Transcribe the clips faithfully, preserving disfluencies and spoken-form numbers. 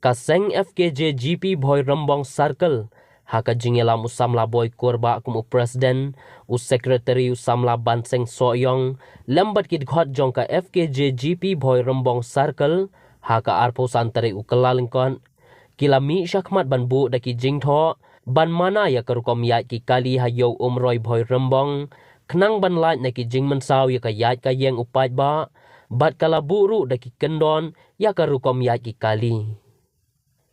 Ka seng F K J G P Bhoirymbong Circle, ha ka jingïalam u samla Boikur Bah kum u president, u secretary u samla Banseng Sohiong, lem bad ki dkhot jong ka F K J G P Bhoirymbong Circle, ha ka arphew san tarik u Kyllalyngkot, ki la mih shakhmat ban buh da ki jingthoh ban mana ïa ka rukom ïaid ki kali ha Ïew Umroi Bhoirymbong, khnang ban lait na ki jingmynsaw ïa ka ïaid ka ïeng u paidbah, bad ka la buh ruh da ki kyndon ïa ka rukom ïaid ki kali.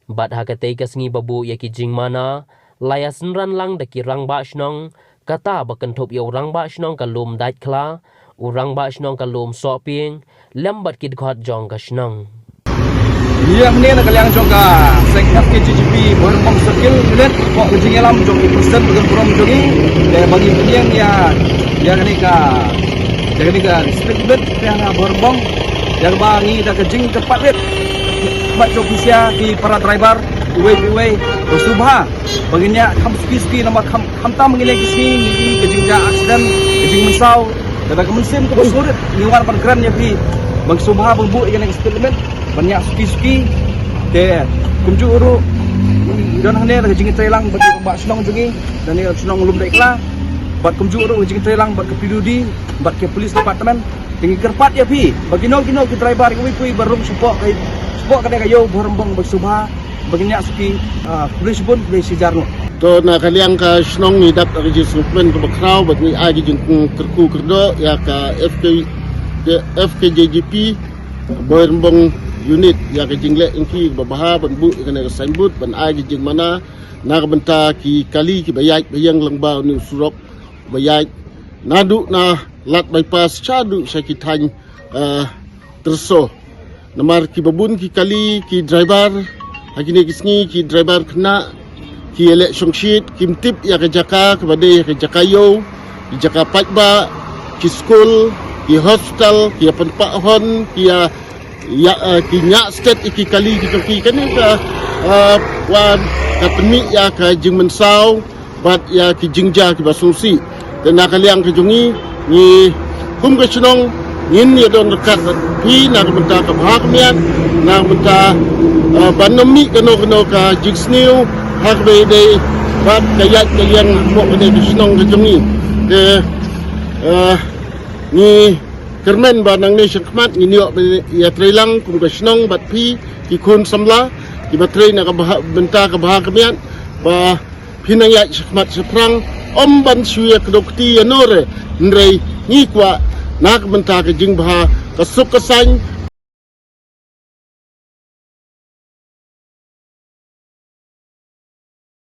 Bad ha katei ka sngi ba buh ïa ki jingmana, la ïa synran lang da ki rangbah shnong, kata ba kynthup ïa u rangbah shnong ka Lumdaitkhla, u rangbah shnong ka Lumsohpieng, lem bad ki dkhot jong ka shnong. Ïa hangne na ka liang jong ka seng F K J G P Bhoirymbong Circle Unit, ka jingïalam jong ki president barim jong ngi, te ba ngi pynïeng ïa, ïa kane ka, ïa kane ka district unit, te na Bhoirymbong, ïa kaba ngi da ka jingkyrpad rit bad jong ki sha ki para driver, uwei uwei, ba sngewbha ba ngin ïa kham suki suki namar kham, khamtam ngin ïa ki sngi ngi i ka jingjia accident, ka jingmynsaw. Kata ka mynsiem kaba sngewrit ngi wan ban kren ïa phi ba sngewbha ba buh ïa kane ka speed limit ban ïa suki suki. Te kumjuh ruh ngi don hangne da ka jingïatreilang bad ki rangbah shnong jong ngi, da ne shnong Lumdaitkhla, bad kumjuh ruh ka jingïatreilang bad ka P W D bad ka police department. Te ngi kyrpad ïa phi ba kino kino ki driver kiwei kiwei ba rung shapoh ka, shapoh kane ka Ïew Bhoirymbong ba sngewbha ba ngin ïa suki, ah, khublei shibun, khublei shihajar nguh. To na ka liang ka shnong ngi dap da ka jingsngewkmen kaba khraw bad ngi ai ka jingkyrkhu kyrdoh ïa ka F K, F K J G P Bhoirymbong Unit ïa ka jingleh jong ki kaba bha ban buh ïa kane ka signboard ban ai ka jingmana na ka bynta ki kali kiba ïaid ba ïeng lyngba une u surok ba ïaid naduh na Lad Bypass shaduh sha ki thaiñ, eh, Tyrso. Namar kiba bun ki kali ki driver ha kine ki sngi, ki driver khynnah ki ïaleh shongshit, kim tip ïa ka jaka kaba dei ka jaka ïew, ki jaka paidbah, ki skul, ki hospital, ki ïa pynpah hon, ki ïa, ïa, eh, ki ñiah stet ïa ki kali ki jong ki. Kane ka, eh, wan ka pynmih ïa ka jingmynsaw bad ïa ki jingjia kiba sngewsih. Te na ka liang ka jong ngi, ngi kum ka shnong ngin ïa don ryngkat bad phi na ka bynta ka bha ka miat, na ka bynta, eh, ban ym mih kano kano ka jingsniew ha kaba ïadei bad ka ïaid ka ïeng hapoh kane ka shnong ka jong ngi. Te, eh, ngi kyrmen ba nangne shakhmat ngin ïoh ban ïatreilang kum ka shnong bad phi ki khun samla kiba trei na ka bha, bynta ka bha ka miat, ba phin nang ïaid shakhmat shaphrang, ym ban shu ïa kdew kti ïa no re, hynrei ngi kwah na ka bynta ka jingbha, ka suk ka saiñ